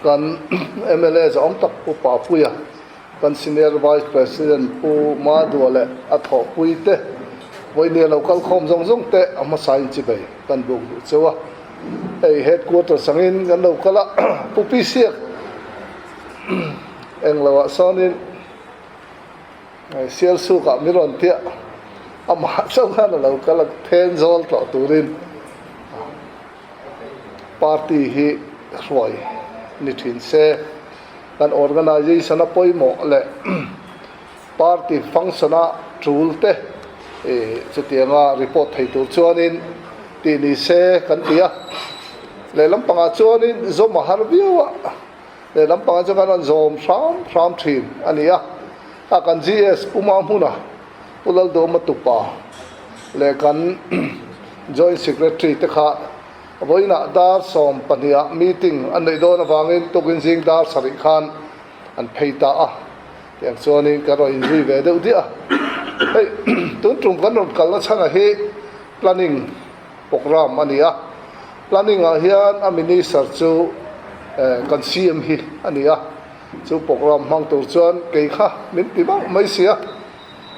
Kan mla zawng tak Pu Papuia, kan Senior Vice President Pu Madua leh a thawhpui te, vawinia lo kal khawm zawng zawng te a hmasa in chibei kan buk duh cheu a. Hei Headquarters angin kan lo kal a, Pu Pi Siak englo ah sawnin Sialsuk ah min rawn tiah amah chauh khan a lo kal a, Thenzawl tlawh turin. Party hi hruai ni thin se, kan organisation a pawimawh leh party function a tul te chutianga report thei tur chuanin tih ni se kan ti a. Lehlam pangah chuanin zawm a har viau a, lehlam pangah chuan kan rawn zawm hram hram thin a ni a. A kan GS Pu Mahmuna, Pu Laldawma tupa leh kan Joint Secretary te kha vawiinah dar 12 ah meeting an neih dawn avangin tukin zing dar 7 khan an phei ta a, tiang chuanin kan rawn inzui ve deuh diah a. Hei tun tum kan rawn kalna chhana hi planning programme a ni a, planning ah hian a minister chu kan CM hi a ni a, chu programme hmang tur chuan kei kha min ti mauh mai si a.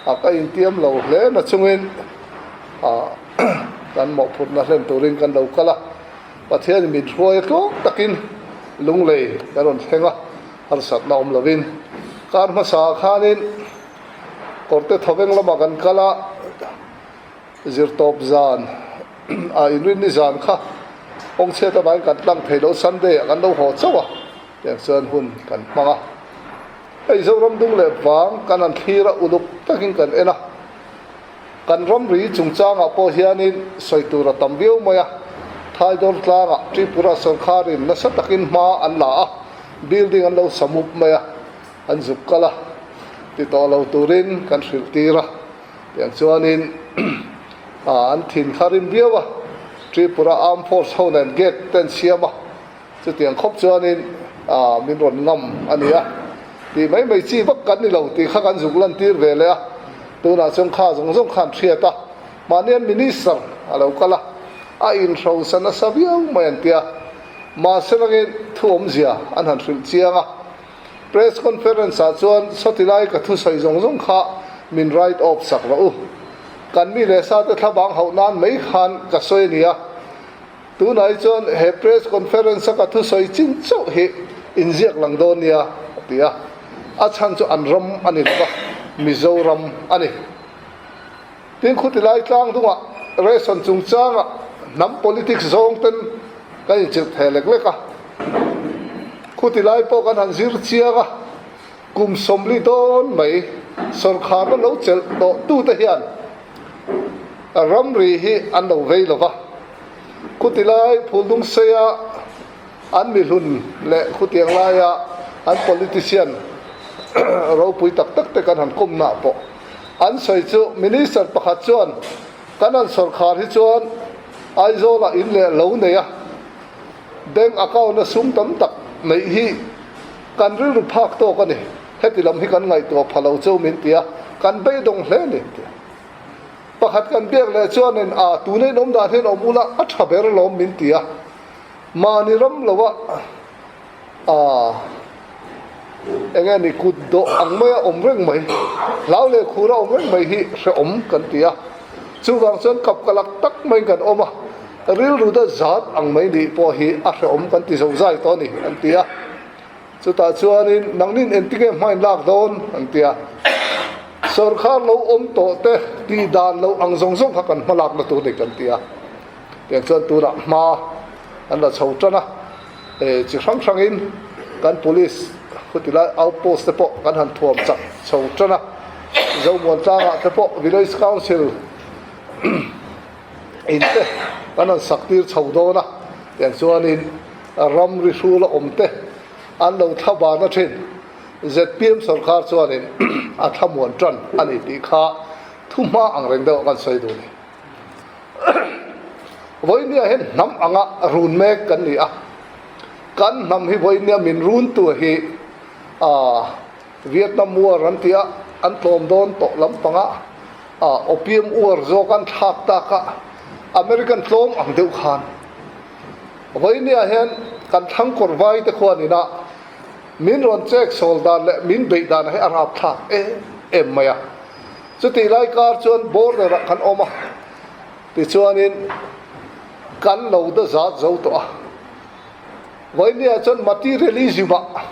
A ka intiam lo hle na chungin kan mawhphurhna hlen turin kan lo kal a, Pathianin min hruai a tlawm takin lunglei kan rawn thleng a, harsatna awm lovin. Kar hmasa ah khanin kawrte thawveng lamah kan kal a, zirtawp zan ah inrinni zan kha kawngchhiat avangin kan tlang thei lo, Sunday ah kan lo haw chauh a, tiang chuan hun kan hmang a. Hei Zoram dung leh vang kan han thlir a, uluk takin kan en a. Kan ramri chungchangah pawh hianin sawi tur a tam viau mai a. Thaidawr tlangah Tripura sawrkharin nasa takin hma an la a, building an lo sa mup mai a, an zuk kal a, ti tawh lo turin kan hrilh tir a. Tiang chuanin an thin kha rim viau a, Tripura Armed Force ho nen gate te an siam a. Chutiang khawp chuanin min rawn ngam a ni a, tih mai mai chi vak kan ni lo tih kha kan zuk lantir ve leh a, tunah chuan kha zawng zawng khan hriat a, mahni minister a lo kal a, a inhrosa nasa viau mai an ti a, mahse rangin thu awmzia an han hrilh chiang a, press conference ah chuan sawti lai ka thusawi zawng zawng kha min write off sak rawh u, kan mi leh sa te thlavang hauh nan mai khan ka sawi a ni a. Tunah hi chuan he press conference a ka thusawi chin chauh hi inziak lang dawn nia a ti a, a chhan chu an ram a ni lova, Mizoram a ni. Tin, khuti lai tlang dungah ration chungchangah hnam politics zawng ten kan inchilh thei lek lek a, khuti lai pawh kan han zir chiang a, kum 40 dawn mai sawrkharna lo chelh tawh tute hian ramri hi an lo vei lova, Khuti lai Phuldung seia an mihlun leh khutiang laia an politician ropui tak tak te kan han kawmna pawh an sawi chu Minister pakhat chuan kan han sawrkhar hi chuan Aizawlah in leh lo nei a, bank account a sum tam tak neih hi kan rilru phak tawk a ni, heti lam hi kan ngaihtuah pha lo cheu min ti a, kan beidawng hle a ni an ti. Pakhat kan biak leh chuanin a tuna in awm dan hian awm ula a tha ber alawm min ti a, mahni ram loa a eng nge ni kut dawh ang maia awm reng mai, hlau leh khura awm reng mai hi hrehawm kan ti a, chuvang chuan kap ka lak tak maiin kan awm a, rilru da zat ang mai nih pawh hi a hrehawm kan ti zo zai tawh a ni an ti a. Chutah chuanin nangnin engtinge hmain lak dawn an ti a, sawrkhar lo awm tawh te tih dan lo ang zawng zawng kha kan hma lakna tur ni kan ti a, tiang chuan tunah hma an la chho tan a, e chi hrang hrangin kan police khuti lai outpost te pawh kan han thuam chak chho tan a, Zomuan tlangah te pawh village council in te kan han sak tir chho dawn a, tiang chuanin ramri hrul a awm te an lo thla van a thin. Zpm sawrkar chuanin a thlamuan tan a ni tih kha thu hma ang reng deuh ah kan sawi duh a ni. Vawinia hian hnam anga run mek kan ni a, kan hnam hi vawinia min run tu hi Vietnam War an tia an tlawm dawn tawh lampanga Opium War zawk an thlak tak a, American tlawm ang deuh khan. Vawinia hian kan thlang kawr vai te khuanin a. Min rawn chek sawl dan leh min beih dan hi a rapthlak em em mai a. Chutih lai kar chuan border ah kan awm a, tichuanin kan lo da zat zo tawh a. Vawinia chuan materialism ah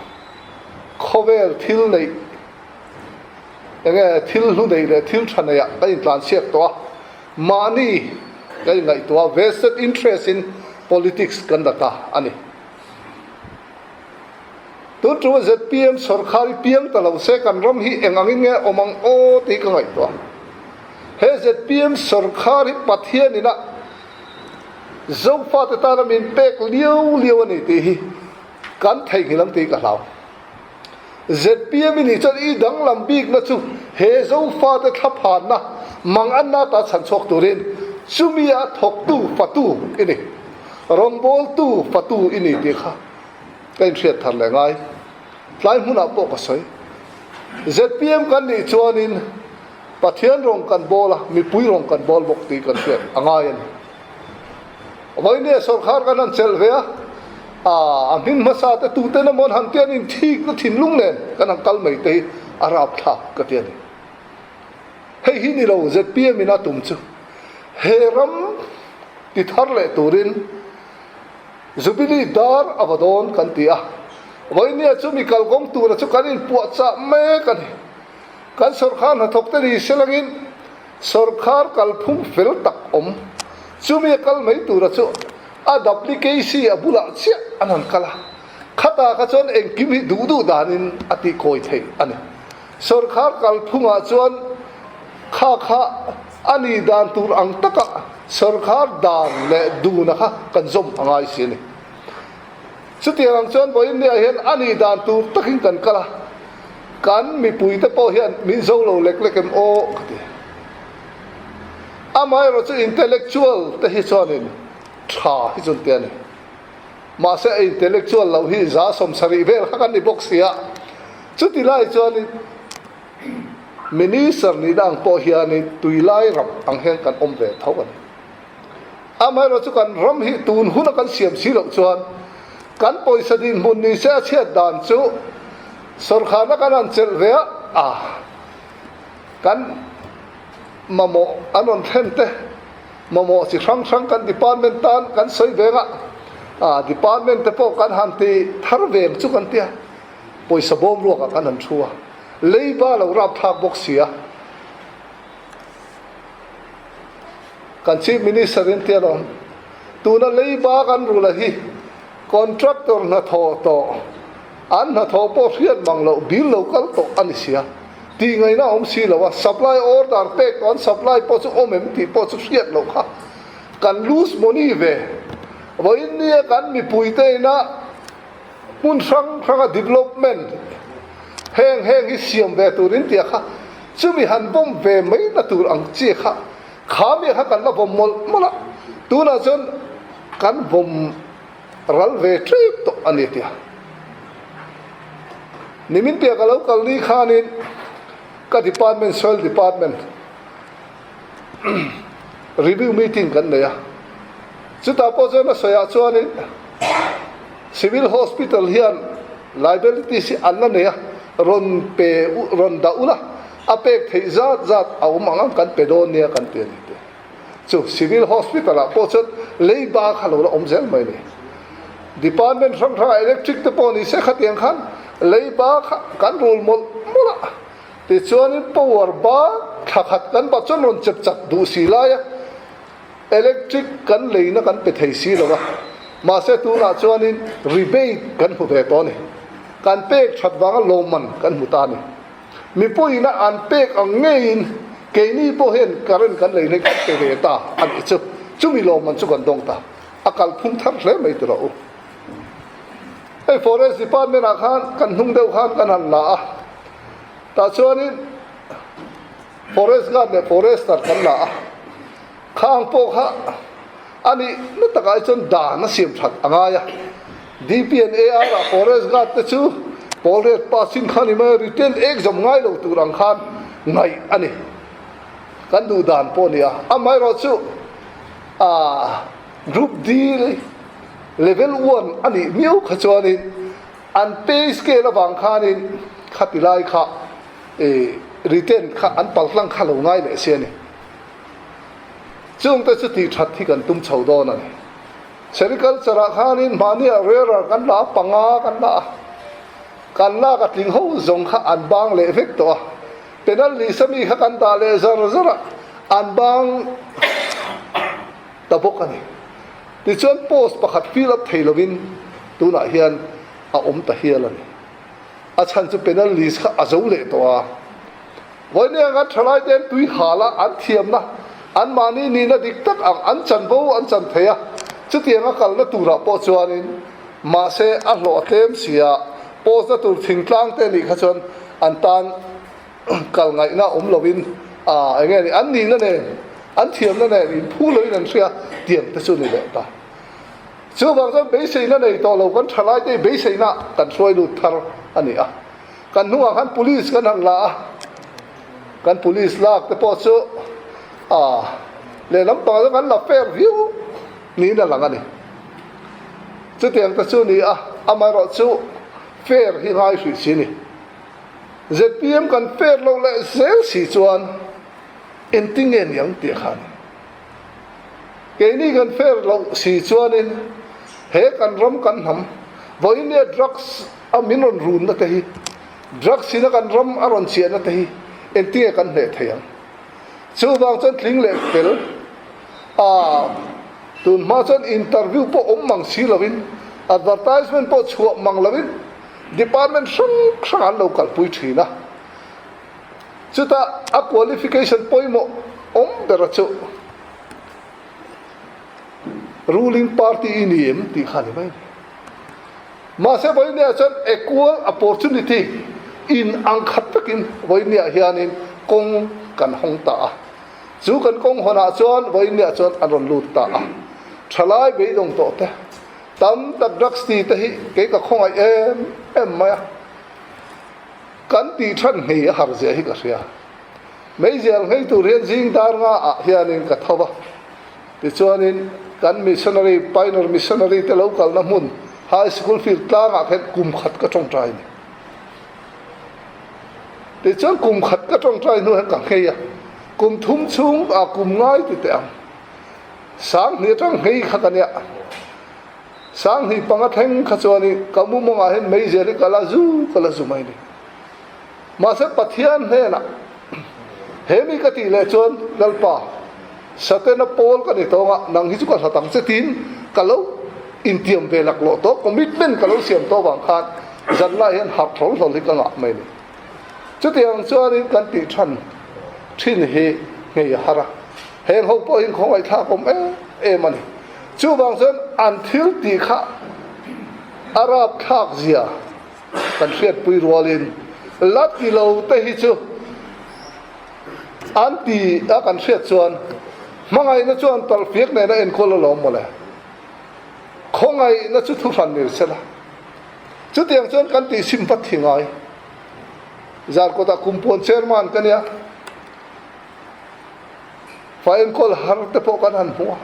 khawvel thil neih enge thil hlu neih leh thil tha neih ah kan intlanchhiak tawh a, mahni kan inngaihtuah a, vested interest in politics kan la ta a ni. Tun ṭuma zpm sawrkhar hi piang ta lo se kan ram hi eng angin nge awm ang aw tih ka ngaihtuah. He zpm sawrkhar hi Pathian ina Zofate tana min pek liau liau a ni tih hi kan theihnghilh ang tih ka hlau. Zpm i nih chuan i danglam bikna chu he Zofate thlaphanna manganna ata chhan chhuak turin chumia thawktu fatu i ni. Rawngbawltu fatu i ni tih kha ka inhriat thar leh ngai. Tlai hmunah pawh ka sawi. Zpm kan nih chuanin Pathian rawng kan bawl a, mipui rawng kan bawl bawk tih kan hriat a ngai a ni. Vawinia sawrkhar kan han chelh ve a, a hming hmasa te tuten emaw an han tia an inthikna thinlung nen kan han kal mai te hi a rapthlak ka ti a ni. Hei hi ni lo zpm in a tum chu he ram ti thar leh turin Jubilee dar a va dawn kan ti a, vawinia chu mi kalkawng tura chu kan inpuahchah mek a ni. Kan sawrkhar hnathawk te ni selangin sawrkhar kalphung fel tak awm chumi a kal mai tura chu a WKC a bulah chiah an han kal a, khatah kha chuan engkim hi duh duh danin a tihkawi theih a ni. Sawrkhar kalphungah chuan kha kha a nih dan tur ang taka sawrkhar dan leh duna kha kan zawm a ngai si a ni. Chutiang ang chuan vawiin niah hian a nih dan tur takin kan kal a, kan mipuite pawh hian min zo lo lek lek em aw ka ti. Amaherawh chu intellectual te hi chuanin tha hi chu an ti a ni. Mahse a intellectual loh hi 70% vel kha kan ni bawk si a, chuti lai chuanin Minister nihna ang pawh hianin tuilai ram ang hian kan awm ve tho a ni. Amaherawh chu kan ram hi tun huna kan siam si loh chuan kan pawisa dinhmun ni se a chhiat dan chu sawrkharna kan han chelh ve a, a kan mamawh an rawn thlen te, Mamawh chi hrang hrang kan department tan kan sawi veng a, ah department te pawh kan han ti thar veng chu kan tia, pawisa bawm ruak ah kan han thu a, leiba lo rap thlak bawk si a, kan chief minister in tia lo, tuna leiba kan rula hi contractor hnathawh tawh an hnathawh pawh hriat mang loh bill lo kal tawh a ni sia. Tih ngaihna a awm si lo a, supply order pek tawh an supply pawh chu awm em tih pawh chu hriat loh kha kan loose money ve. Vawiin nia kan mipuite ina hmun hrang hranga development heng heng hi siam ve turin tia kha chumi han vawm ve mai na tur ang chi kha kha mi kha kan la vawm mawlh mawlh a, tunah chuan kan vawm ral ve tep tawh a ni tia. Nimin piah ka lo kal ni khanin ka department soil department review meeting kan nei a, chutah pawh chuan a sawiah chuanin civil hospital hian liabilities hi an la nei a, rawn pe rawn dah ula a pek theih zat zat a awm ang ang kan pe dawn nia kan ti a ni tia. Chu Civil Hospital ah pawh chuan leiba kha lo la awm zel mai a ni. Department hrang hrang ah electric te pawh ni se khatiang khan leiba kha kan rul mawlh mawlh a, tichuanin power ba thla khat kan bat chuan rawn chep chak duh si lai a, electric kan leina kan pe thei si lo a, mahse tunah chuanin rebate kan hmu ve tawh a ni. Kan pek that vanga lawmman kan hmu ta a ni. Mipuiina an pek ang ngeiin keini pawh hian current kan lei hlei kan pe ve ta a nih chu. Chumi lawmman chu kan dawng ta. A kalphung thar hle mai tura u. Hei Forest Department ah khan kan hnung deuh khan kan han la a. Tah chuanin Forest Guard leh Forester kan la a. Khang pawh kha a nih na takah hi chuan dan a siam that a ngai a. DPNAR ah Forest Guard te chu pawl ret pass in kha ni mai a, written exam ngai lo tur ang khan ngaih a ni. Kan duh dan pawh a ni a, amaherawh chu ah Group D level one a nih miau kha chuanin. An pay scale avang khanin khati lai kha return kha an paltlang kha lo ngai leh si a ni. Chungte chu tih that hi kan tum chho dawn a ni. Sericulture ah khanin mahnia rarer kan la a, panga kan la a, kan lak a tling ho zawng kha an bang leh vek tawh a. Penal lisa mi kha kan dah leh zar zar a, an bang ta bawk a ni. Tichuan post pakhat fill up thei lovin tunah hian a awm ta hial a ni. A chhan chu penal list kha a zo leh tawh a. Vawinia kan thalai te an tui hal a, an thiamna, anmahni nihna dik tak ang an chanvo an chan thei a, chutianga kalna turah pawh chuanin mahse a hlawh a tlem si a, post na tur thingtlang te nih kha chuan an tan kal ngaihna awm lovin aa eng nge ni an nihna nen an thiamna nen inphu loin an hria tiang te chu ni leh ta. Chuvang chuan beiseina nei tawh lo kan thalai te hi beiseina kan hruai lut thar a ni a. Kan hnungah khan police kan han la a, kan police lak te pawh chu aa lehlam pangah chuan kan la fair viau niin a lang a ni. Chutiang te chu ni a, amaherawh chu fair hi ngai hrih si ni. Zpm kan fair loh leh zel si chuan engtin nge niang tih kha a ni. Keini kan fair loh si chuanin he kan ram kan hnam vawinia drugs a min rawn runna te hi, drugs ina kan ram a rawn chiahna te hi engtin nge kan hneh thei ang? Chuvang chuan tling leh fel a tun hma chuan interview pawh awm mang si lovin advertisement pawh chhuah mang lovin department hrang hrang an lo kalpui thin a. Chutah a qualification pawimawh awm bera chu ruling party i ni em tih kha a ni mai a ni. Mahse vawinia chuan equal opportunity in ang khat vekin vawinia hianin kawng kan hawng ta a. Chu kan kawng hawnah chuan vawinia chuan an rawn lut ta a. Thalai beidawng tawh te, tam tak drugs ti te hi kei ka khawngaih em em mai a. Kan tih than nghei a har zia hi ka hria. Meizial nghei tur hian zing dar nga ah hianin ka tho va. Tichuanin kan missionary, pioneer missionary te lo kalna hmun high school field tlangah khan kum khat ka tawngtai a ni. Tichuan kum khat ka tawngtai hnu hian ka nghei a, kum thum chhung ah kum ngai ti teh ang. Sanghnih atang nghei kha ka nia. Sanghnih panga thleng kha chuanin ka mu mawngah hian meizial hi ka la zu ka la zu mai a ni. Mahse Pathian hnenah he mi ka tih leh chuan Lalpa, Satena pawl ka ni tawng a, nang hi chu ka hlat ang che tiin ka lo intiam ve laklawh tawh, commitment ka lo siam tawh vang khan zanlai hian harh hlawl hlawl hi ka ngah mai a ni. Chutiang chuanin kan tih than thin hi nghei a har a, heng ho pawh hi khawngaihthlak awm em em a ni. Chuvang chuan an thil tih kha a rapthlak zia kan hriatpui rualin la ti lo te hi chu an ti a kan hriat chuan hmangaihna chuan talhfiak nena enkawl alawm mawle. Khawngaihna chu thuhran ni se la. Chutiang chuan kan tih sim vat hi ngai. Zarkawtah Kumpuan Chairman ka nia. Fa enkawl har te pawh kan han hmu a.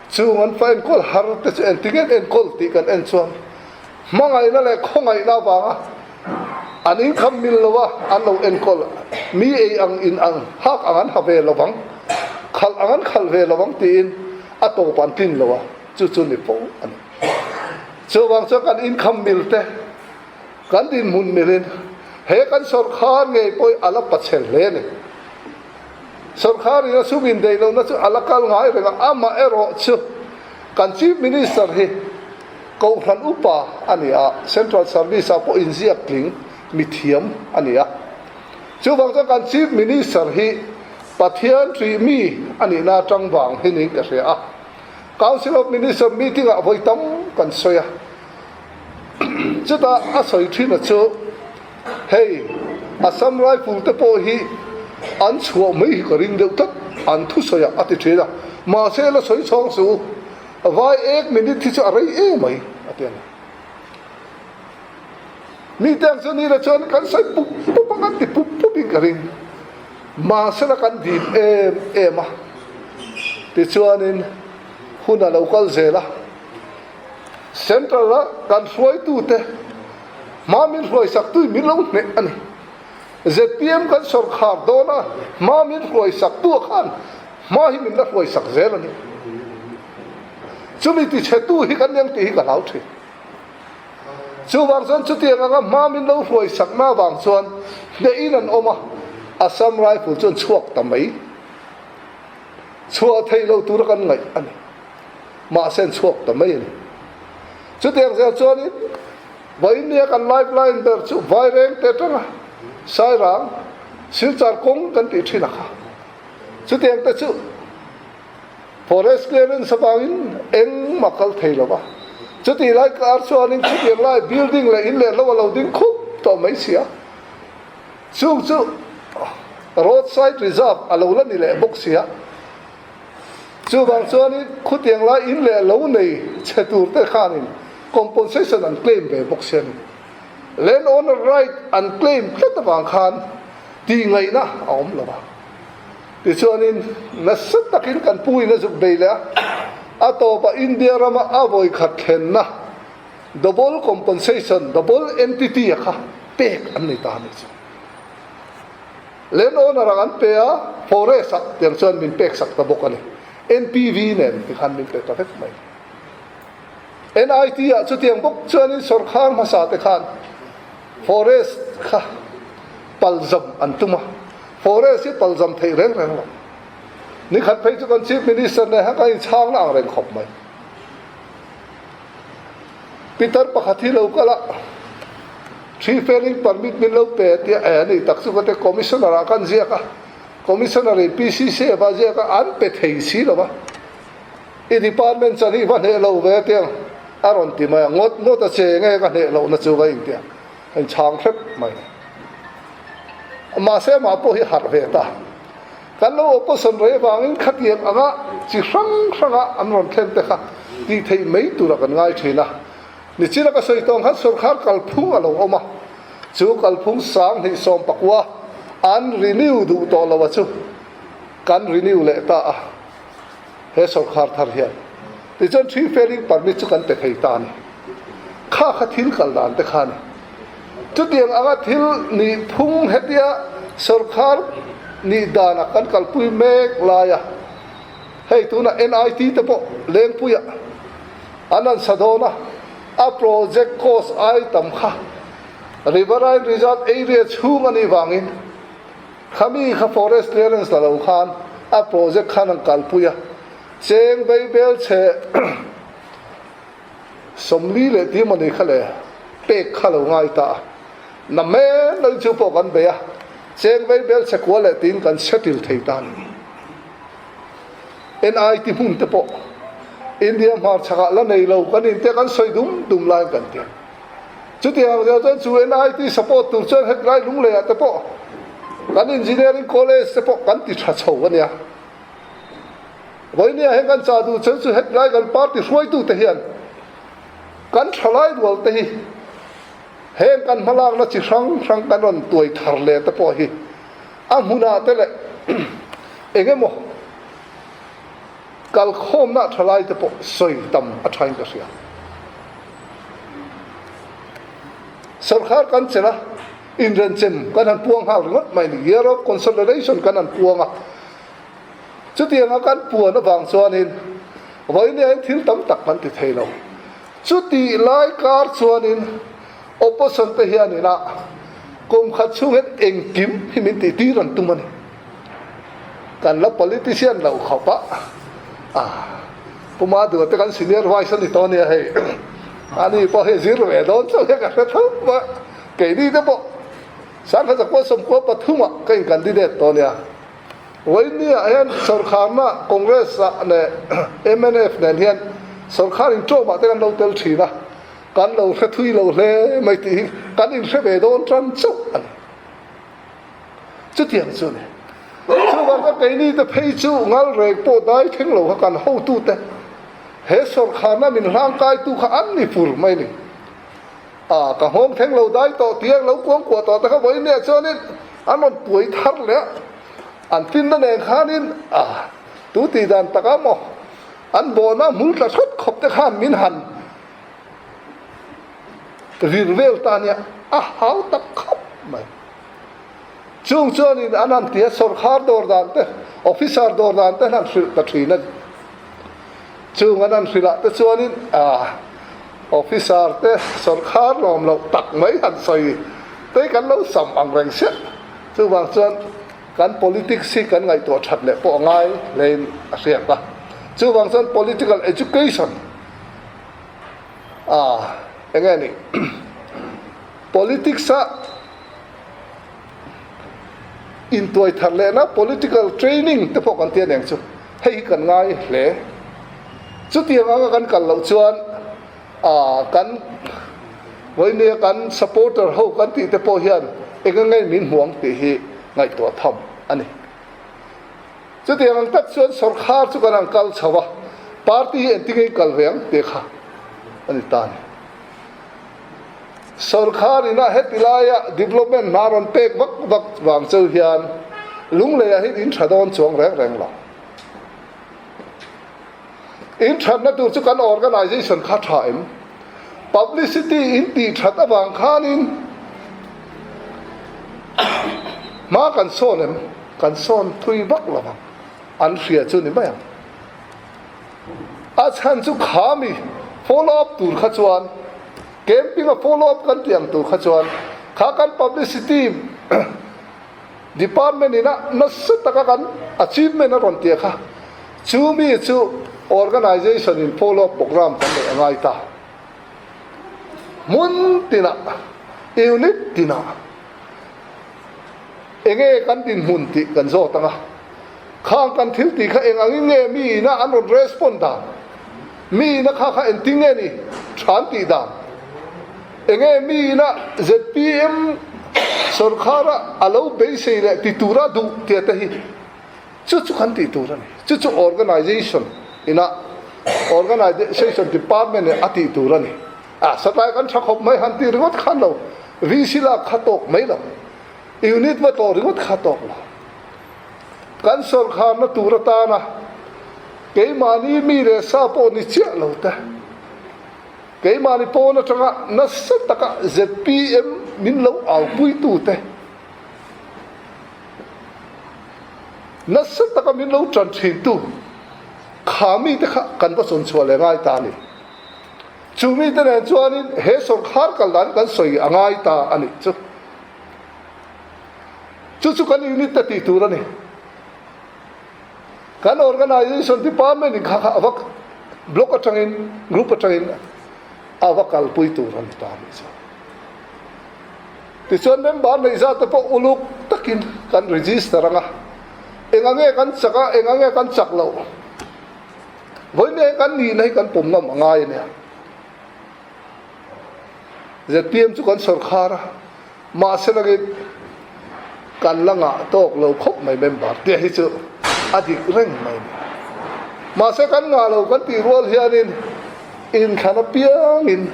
Chung an fa enkawl har te chu engtin nge enkawl tih kan en chuan hmangaihna leh khawngaihna avanga an inkham mil lo a, an lo enkawl mi ei ang in ang hak ang an ha ve lo vang, khalh ang an khalh ve lo vang tiin a tawp an tlin lo a, chu chu ni fo a ni. Chuvang chuan kan inkham mil te, kan dinhmun milin he kan sawrkhar ngei pawh hi a la pachhe hle a ni. Sawrkharin a sum indeih lohna chu a la kal ngai reng a, amaherawh chu kan Chief Minister hi Kohhran upa a ni a, Central Service ah pawh inziak tling mithiam a ni a. Chuvang chuan kan Chief Minister hi Pathian ṭih mi a nihna aṭang vang hi niin ka hria a. Council of Minister meeting ah vawi tam kan sawi a, chutah a sawi ṭhin a chu hei Assam Rifle te pawh hi an chhuah mai hi ka ring deuh tlat an thusawi ah a ti ṭhin a, mahse la sawi chhawng suh u, vai ek minute hi chu a rei em mai a ti a ni. Mite ang chu ni la chuan kan sawi pup pup a, kan ti pup pup in ka ring. Mahsela kan dip em em a, tichuanin hun a lo kal zel a. Central a kan hruaitute. Hma min hruaisak tui min lo hneh a ni. Zpm kan sawrkhar dawn a, hma min hruaisak tu khan hma hi min la hruaisak zel a ni. Chumi tichhetu hi kan eng tih hi ka hlau thin. Chuvang chuan chutiang anga hma min lo hruaisakna avang chuan hnehin an awm a, Assam Rifle chuan chhuak ta mai. Chhuah theih loh tura kan ngaih a ni. Mahse an chhuak ta mai a ni. Chutiang zel chuanin Vawinia kan lifeline ber chu Vaireng te atanga Sairang, Silchar kawng kan tih thin a kha. Chutiang te chu Forest clearance avangin engmah kal thei lo va. Chutih lai kar chuanin chutiang lai building leh in leh lo a lo ding khup tawh mai si a. Chung chu roadside reserve a lo la ni leh bawk si a. Chuvang chuanin khutiang lai in leh lo nei chhe tur te khanin compensation an claim ve bawk si a ni. Land owner right an claim tlat avang khan tihngaihna a awm lo va. Tichuanin nasa takin kan pu in a zuk bei leh a, a tawpah India rama a vawikhat thlenna double compensation, double entity a kha pek an nei ta a nih chu. Land owner ah an pe a, forest ah tiang chuan min pek sak ta bawk a ni. NPV nen tikhan min pe ta vek mai. NIT ah chutiang bawk chuanin sawrkhar hmasa te khan Forest kha palzam an tum a, forest hi palzam theih reng reng lo. Nikhat phei chu kan Chief Minister nen hian kan inchhang ang reng khawp mai. Pitar pakhat hi lo kal a, tree felling permit min lo pe a tia, eh ani tak chu ka ti Commissioner ah kan ziak a, Commissioner in PCCF ah ziak a, an pe thei si lo va. I department chan hi i va hneh lo ve tiang a rawn ti mai a, ngawt ngawt a che nge ka hneh lohna chu ka intia a inchhang hrep mai. Mahse amah pawh hi harh ve ta. Kan lo opposition rei avangin khatiang anga chi hrang hranga an rawn thlen te kha tih theih mai tura kan ngai thin a. Nichina ka sawi tawng khan sawrkhar kalphung a lo awm a, chu kalphung 2019 an renew duh tawh lo a chu kan renew leh ta a. He sawrkhar thar hian tichuan tree felling permit chu kan pe thei ta a ni. Kha kha thil kal dan te kha a ni. Chutiang anga thil nih phung hetia sawrkhar nih dana kan kalpui mek laia hei tunah NIT te pawh Lengpuiah an an sa dawn a, a project cost ai tam kha Riverine Reserve area chhung a nih vangin Khami kha forest clearance la lo khan a project khan an kalpui a, cheng vaibel chhe 40 leh tih emaw ni kha le pek kha lo ngai ta a, na men lo chu pawh kan bei a, cheng vaibel chhe kua leh tiin kan settle thei ta a ni. NIT hmun te pawh India hmarchhakah la nei lo kan in te kan sawi dum dum laiin kan ti a. Chutiang ang zel chuan chu NIT support tur chuan hetlai Lungleiah te pawh kan Engineering College te pawh kan ti tha chho a nia. Vawinia hian kan chah duh chuan chu hetlai kan party hruaitute hian kan thalai rual te hi heng kan hmalakna chi hrang hrang kan rawn tuai thar leh te pawh hi a hmunah te leh eng emaw Kalkhawmna thalaite pawh sawi tam a thain ka hria. Sawrkhar kan chelh a, inrenchem kan han puang nghal ringawt mai ni, Year of Consolidation kan han puang a. Chutianga kan puan avang chuanin vawinia hian thil tam tak kan ti thei lo. Chutih lai kar chuanin Opposition te hian inah kum khat chhung hian engkim hi min tih tir an tum a ni. Kan la politician loh khawp a, ah Pu Madura te kan senior vice a ni tawh a nia hei. Ani pawh hei zir ve dawn chauh hian ka hre tho a, keini te pawh 1993 ah ka in candidate tawh a nia. Vawinia hian sawrkharna Congress ah leh mnf nen hian sawrkhar inṭawmah te kan lo tel ṭhin a. Kan lo hre thui lo hle mai tih hi kan inhre ve dawn tan chauh a ni. Chutiang chu a ni. Chuvang ka keini te phei chu ngal reng pawh dai thleng lo kha kan hotute he sawrkharna min hlangkaitu kha an ni fur mai a ni. A ka nghawng thleng lo dai tawh tih ang lo kuang kuah tawh te kha vawiin chuanin an rawn tuai thar leh a, an finna nen khanin a tu tih dan taka maw an bawhna hmul tla thawt khawp te khan min han. Vir vel ta nia a hau tak khawp mai. Chung chuanin an han ti a, sawrkhar dawr dan te, officer dawr dan te an han hrilh ta thin a ni. Chung an han hrilh ah te chuanin officer te sawrkhar lawm loh tak mai han sawi te kan lo sam ang reng siah. Chuvang chuan kan politics hi kan ngaihtuah that leh pawh a ngai hlein a hriat a. Chuvang chuan political education eng nge ni politics a intuai thar lehna political training te pawh kan ti aniang chu hei hi kan ngai hle. Chutiang anga kan kal loh chuan ah kan vawinia kan supporter ho kan tih te pawh hian eng eng nge min hmu ang tih hi ngaihtuah tham a ni. Chutiang ang tak chuan sawrkhar chu kan han kal chho a, party hi engtin nge i kal ve ang tih kha a ni ta a ni. Sawrkhar ina heti laia development hna rawn pek vak vak vang cheu hian Lungleiah hian in tha dawn chuang reng reng lo. In thatna tur chu kan organisation kha tha em? Publicity in tih that avang khanin hma kan sawn em? Kan sawn thui vak lo vang. An hria chu ni mai ang. A chhan chu khami follow up tur kha chuan camping a follow up kan tih ang tur kha chuan kha kan publicity department ina nasa taka kan achievement a rawn tia kha chu mi chu organisation in follow up program kan neih a ngai ta. Hmun tinah, unit tinah enge kan dinhmun tih kan zawt ang a. Khang kan thil tih kha eng angin nge mi ina an rawn respond dan? Mi ina kha kha engtin nge ni tha an tih dan? Enge mi ina zpm sorkara a lo beisei leh ti tura duh tia te hi chu chu kan tih tur a ni. Chu chu organisation ina organisation department in a tih tur a ni. A satlai kan tha khawp mai han tih ringawt khan lo VC lak kha tawk mai lo. Unit va tawh ringawt kha tawk lo. Kan sawrkharna tur atana keimahni mi leh sa pawh ni chiah lo te, keimahni pawn atanga nasa taka zpm min lo aupuitu te, nasa taka min lo tan thintu kha mite kha kan va sawn chhuah leh ngai ta a ni. Chu mite nen chuanin he sawrkhar kal dan kan sawi a ngai ta a nih chu. Chu chu kan unit te tih tur a ni. Kan organisation department in kha kha a va block atangin group atangin a va kalpui tur a ni ta a nih chu. Tichuan member neih zat te pawh uluk takin kan register anga enga nge kan chak a enga nge kan chak loh vawiin kan nihna hi kan pawm ngam a ngai a nia. Zpm chu kan sawrkhar a. Mahse langin kan la ngah tawk lo khawp mai member te hi chu a dik reng mai a ni. Mahse kan ngah lo kan tih rual hianin inthlan apiangin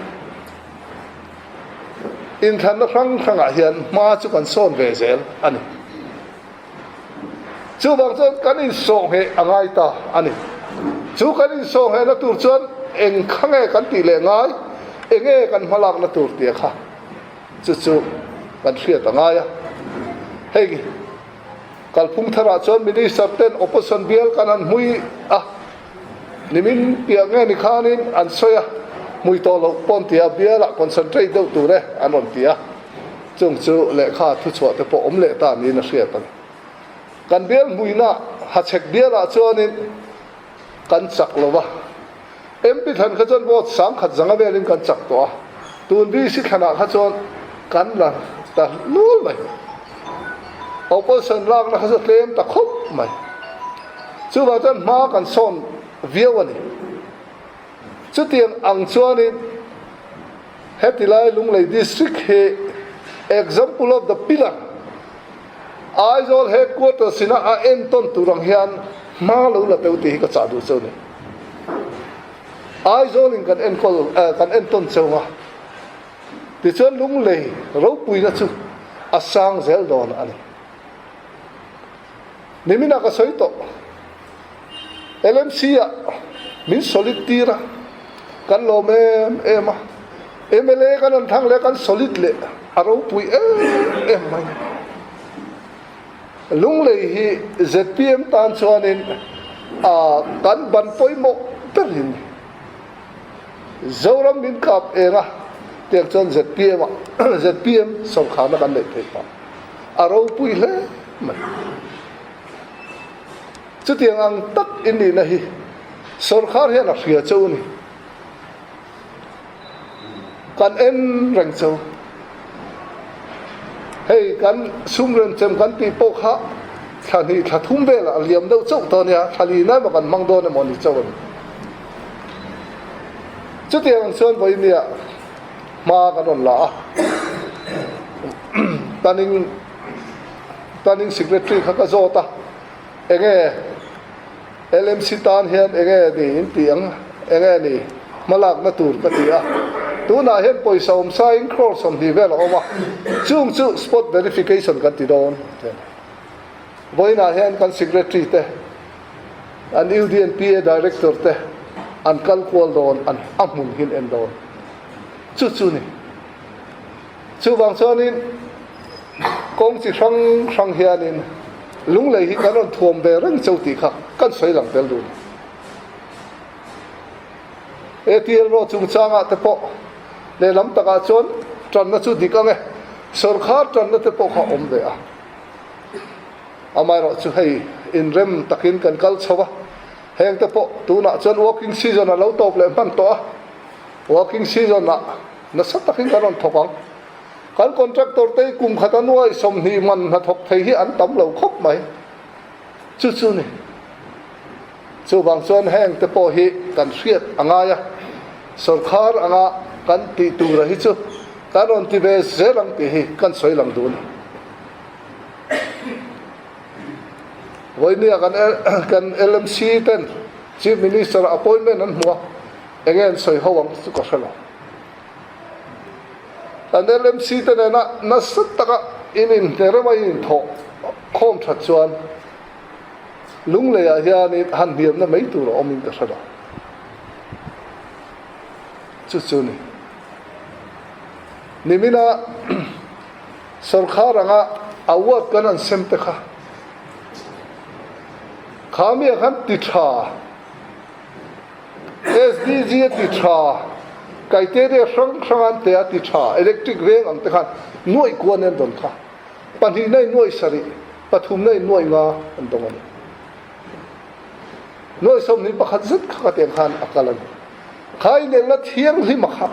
inthlanna hrang hrangah hian hma chu kan sawn ve zel a ni. Chuvang chuan kan insawhngheh a ngai ta a ni. Chu kan insawhnghehna tur chuan eng kha nge kan tih leh ngai, enge kan hmalakna tur tia kha. Chu chu kan hriat a ngai a. Hei kalphung tharah chuan Minister ten opposition bial kan han hmui a, nimin piah nge ni khanin an sawi a, hmui tawh loh pawn tia bialah concentrate deuh tur e an rawn ti a. Chung chu lehkha thuchhuah te pawh awm leh ta niin a hriat a ni. Kan bial hmuina Hachhek bialah chuanin kan chak lo va. MP thlan kha chuan vote 10,000 zanga velin kan chak tawh a, tun VC thlanah kha chuan kan la ta nual mai. Opposition lakna kha chu tlem ta khawp mai. Chuvang chuan hma kan sawn viau a ni. Chutiang ang chuanin heti lai Lunglei District hi example of the pillar, Aizawl headquarters ina a entawn tur ang hian hma lo la teuh tih hi ka chah duh cheu ni. Aizawl in kan enkawl kan entawn cheu a, tichuan Lunglei ropuina chu a sang zel dawn a ni. Niminah ka sawi tawh, LMC ah min solid tir a, kan lawm em em a. Mla kan rawn thlang leh a, kan solid leh a ropui em em mai. Lunglei hi zpm tan chuanin kan ban pawimawh ber hi a ni. Zoram min kap eng a, tiang chuan zpm ah zpm sawrkharna kan neih theih phah a ropui hle mai. Chutiang ang tak in nihna hi sawrkhar hian a hria cheu a ni. Kan en reng cheu. Hei kan sum remchem kan tih pawh kha thla hnih thla thum velah a liam deuh chauh tawh a nia, thla li na emaw kan hmang dawn emaw ni chauh a ni. Chutiang ang chuan vawinia hma kan rawn la a, Planning Planning Secretary kha ka zawt a, enge LMC tan hian enge ni in tih ang, enge ni hmalakna tur ka ti a, tunah hian pawisa awm sain crore 20 vel a awm a, chung chu spot verification kan ti dawn a ti a ni. Vawiinah hian kan Secretary te, an UDNPA Director te an kal kual dawn, an a hmun hi an en dawn. Chu chu ni. Chuvang chuanin kawng chi hrang hrang hianin Lunglei hi kan rawn thuam ve reng cheu tih kha kan sawi lang tel dun. ATL road chungchangah te pawh lehlam takah chuan tanna chu dik ang e, sawrkhar tanna te pawh kha a awm ve a. Amaherawh chu hei inrem takin kan kal chho a, heng te pawh tunah chuan working season a lo tawp leh hman tawh a, working season ah nasa takin kan rawn thawk ang. Kan contractor te hi kum khat a nuai 20 man hnathawk thei hi an tam lo khawp mai. Chu chu ni. Chuvang chuan heng te pawh hi kan hriat a ngai a, sawrkhar anga kan tih tura hi chu kan rawn ti ve zel ang tih hi kan sawi lang duh a ni. Vawinia kan kan LMC ten Chief Minister appointment an hmu a, enge an sawi ho ang chu ka hre lo. Kan LMC te nena nasa taka in inhne rema in inthawh khawm that chuan Lungleiah hianin han hniamna mai tur a awmin ka hre lo. Chu chu ni. Nimina sawrkhar anga award kan han sem te kha kha mi ah khan ti tha. SDG a ti tha, criteria hrang hrang an te a ti tha, electric veng ang te khan nuaih kuan an dawn kha. Pahnihna in nuaih sarih, pathumna in nuaih nga an dawng a ni. Nuaih 21 zet kha ka tiang khan a kal a ni. Kha inelna thianghlim a kha.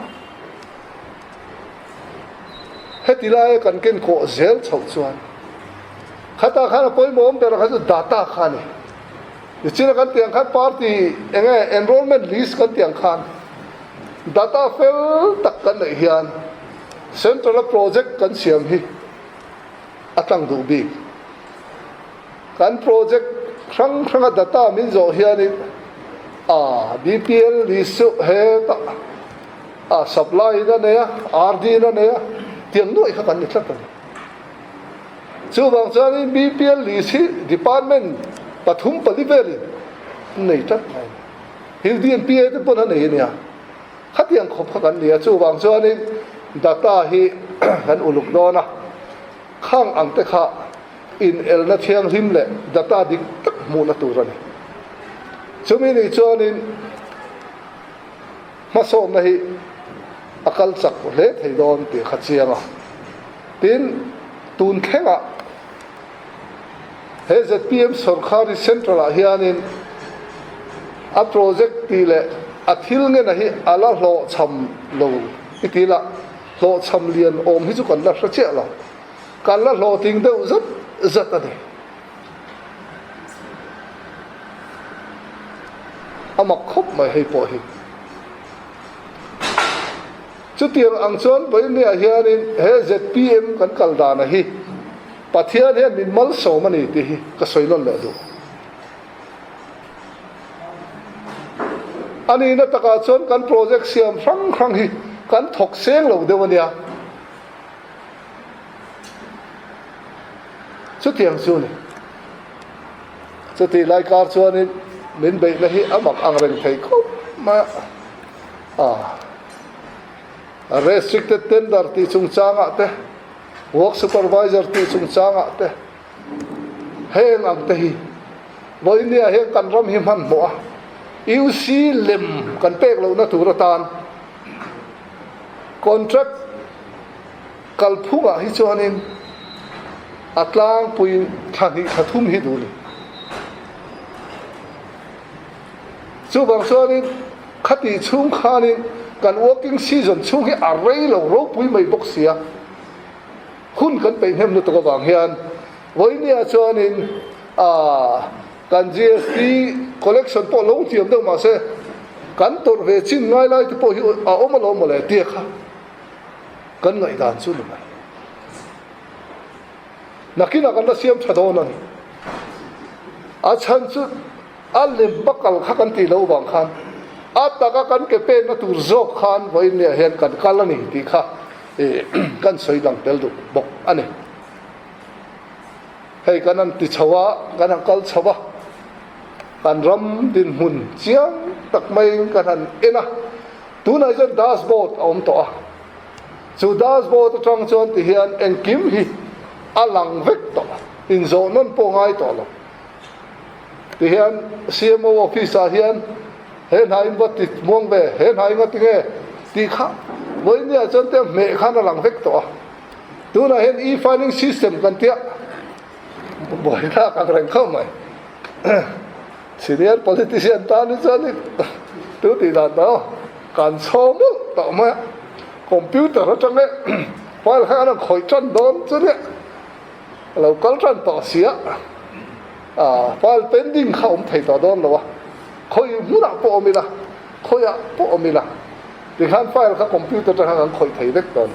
Heti laia kan ken kawh zel chhoh chuan khatah khan a pawimawh awm ber kha chu data kha a ni. Nichina kan tih ang khan party eng nge enrollment list kan tih ang khan data fel tak kan neih hian central a project kan siam hi a tlang duh bik. Kan project hrang hranga data min zawh hianin a BPL list chu hetah a supply in a nei a, RD in a nei a tiang nuaih kha kan ni tlat a ni. Chuvang chuanin BPL list hi department pathum pali velin an nei tlat mai a ni. Hil DNPA te pawn a nei a nia. Khatiang khawp kha kan ni a, chuvang chuanin data hi kan uluk dawn a, khang ang te kha inelna thianghlim leh data dik tak hmuhna tur a ni. Chumi ni chuanin hmasawnna hi a kal chak hle thei dawn tih kha chiang a. Tin, tun thlengah he zpm sawrkhar hi Central ah hianin a project tih leh a thil ngena hi a la hlawhchham lo i ti la, hlawhchham lian awm hi chu kan la hre chiah lo, kan la hlawhtling deuh zat zat a ni. A mak khawp mai hei pawh hi. Chutiang ang chuan Vawinia hianin he zpm kan kal dana hi Pathian hian min malsawm a ni tih hi ka sawi nawn leh duh. A nihna takah chuan kan project siam hrang hrang hi kan thawk seng lo deuh a nia. Chutiang chu a ni. Chutih lai kar chuanin min beihna hi a mak ang reng thei khawp mai a. Restricted tender tih chungchangah te, work supervisor tih chungchangah te, heng ang te hi vawinia hian kan ram hi hmanhmawh a, UC lem kan pek lohna tur atan contract kalphungah hi chuanin a tlangpui thla hnih thla thum hi duh a ni. Chuvang chuanin khati chhung khanin kan working season chhung hi a rei lo ropui mai bawk sia, hun kan peih hnem lutuk avang hian vawinia chuanin aah kan GST collection pawh lo thiam deuh mahse kan tawrh ve chin ngai lai te pawh hi a awm alawm mawle tia kha kan ngaihdan chu ni mai. Nakinah kan la siam tha dawn a ni. A chhan chu a lem bakal kha kan tih loh vang khan a taka kan ke penna tur zawk khan vawiinniah hian kan kal a ni tih kha kan sawi dang tel duh bawk a ni. Hei kan han ti chho a, kan han kal chho a, kan ram dinhmun chiang tak maiin kan han en a, tunah hian dashboard a awm tawh a. Chu dashboard atang chuan ti hian engkim hi a lang vek tawh, inzawh nawn pawh ngai tawh lo. Ti hian CMO office ah hian he hna in va ti muang ve, he hna in a ti nge tih kha vawinia chuan te hmeh khan a lang vek tawh a. Tunah hian e-filing system kan tia buaina kan reng khawp mai. Senior politician tan hi chuan tu tih dan tawh. Kan chho mawlh tawh mai a, computer atang e file kha an rawn khawih tan dawn chu nia, a lo kal tan tawh si a, ah file pending kha awm thei tawh dawn lo a, khawih hmunah pawh awm ila, khawiah pawh awm ila, tikhan file kha computer atang khan kan khawih thei vek dawn,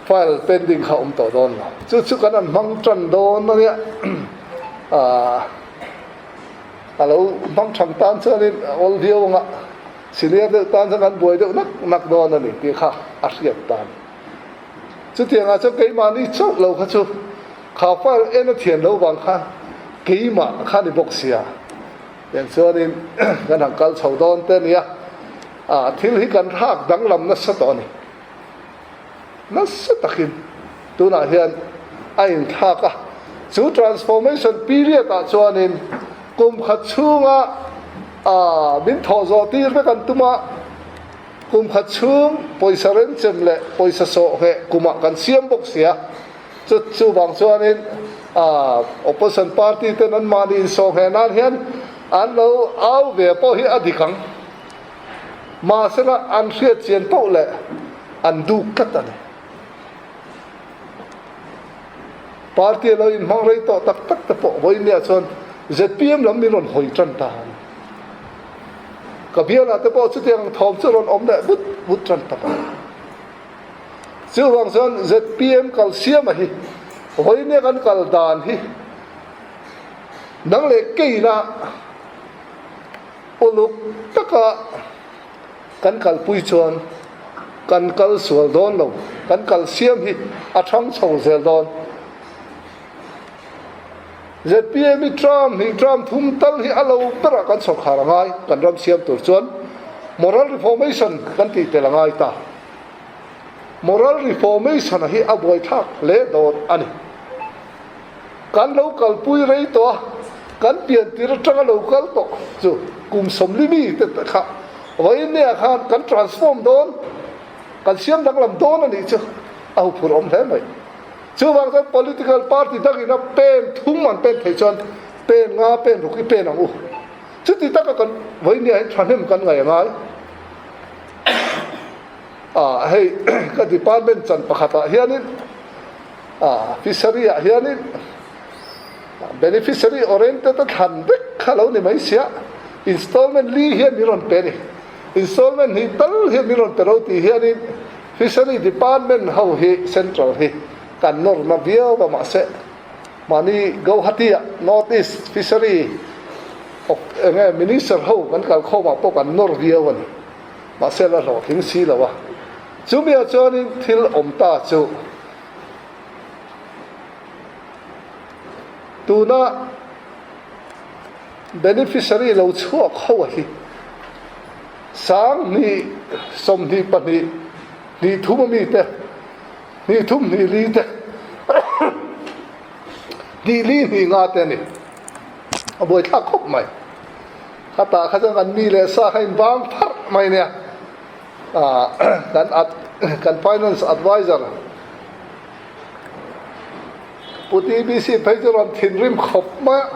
file pending kha awm tawh dawn lo, chu chu kan han hmang tan dawn a nia, ah. A lo hmang thang tan chuanin a awl viau ang a, senior deuh tan chuan kan buai deuh nak nak dawn a ni tih kha a hriat tan. Chutiangah chuan keimahni chauh lo kha chu kha file en a thian lo vang khan keimah kha ni bawk sia. Tiang chuanin kan han kal chho dawn te a nia, ah thil hi kan thlak danglam nasa tawh a ni. Nasa takin tunah hian a inthlak a, chu transformation period ah chuanin kum khat chhunga ah min thawh zawh tir vek an tum a, kum khat chhung pawisa renchem leh pawisa sawh ngheh kumah kan siam bawk si a, chu chuvang chuanin ah opposition party ten an mahni insawh ngheh nan hian an lo au ve pawh hi a dik ang. Mahsela an hriat chian poh leh an duk tlat a ni. Party a lo inhmang rei tawh tak tak te pawh vawiinniah chuan zpm lam min rawn hawi tan ta a ni. Ka bialah te pawh chutiang thawm chu rawn awm leh vut vut tan ta mai. Chuvang chuan zpm kal siama hi vawiinnia kan kal dan hi nang leh keina Uluk taka kan kalpui chuan kan kal sual dawn lo, kan kal siam hi a thang chho zel dawn. Zpm i term hnih term thum tal hi a lo berah kan sawrkhar a ngai, kan ram siam tur chuan moral reformation kan tih tel a ngai ta. Moral reformation a hi a buaithlak hle dawn a ni. Kan lo kalpui rei tawh a, kan pian tir atanga lo kal tawh chu kum sawmli mi te kha vawiinniah khan kan transform dawn, kan siam danglam dawn a nih chu a huphurh awm hle mai. Chuvang chuan political party dangin a pen thum an pen theih chuan pen nga pen ruk i pen ang u. Chuti taka kan vawiinniah hian thahnem kan ngaih a ngai. Ah hei ka department chan pakhatah hianin ah fishery ah hianin beneficiary oriented a thlan vek kha lo ni mai sia installment li hian min rawn pe a ni installment hnih tal hian min rawn pe ro tih hianin fishery department ho hi central hi kan nawr na viau a mahse mahni Guwahati ah north east fishery eng nge minister ho kan kalkhawm ah pawh kan nawr viau a ni. Mahse la hlawhtling si lo a. Chumi ah chuanin thil awm ta chu tuna beneficiary lo chhuak ho a hi 2000. 22 hnih thum a mi te, hnih thum hnih li te, hnih li hnih nga te a ni. A buaithlak khawp mai. Khatah kha chuan kan mi leh sa kha inbang pharh mai nia. Kan kan finance adviser Pu TBC phei chu rawn thinrim khawp mai a,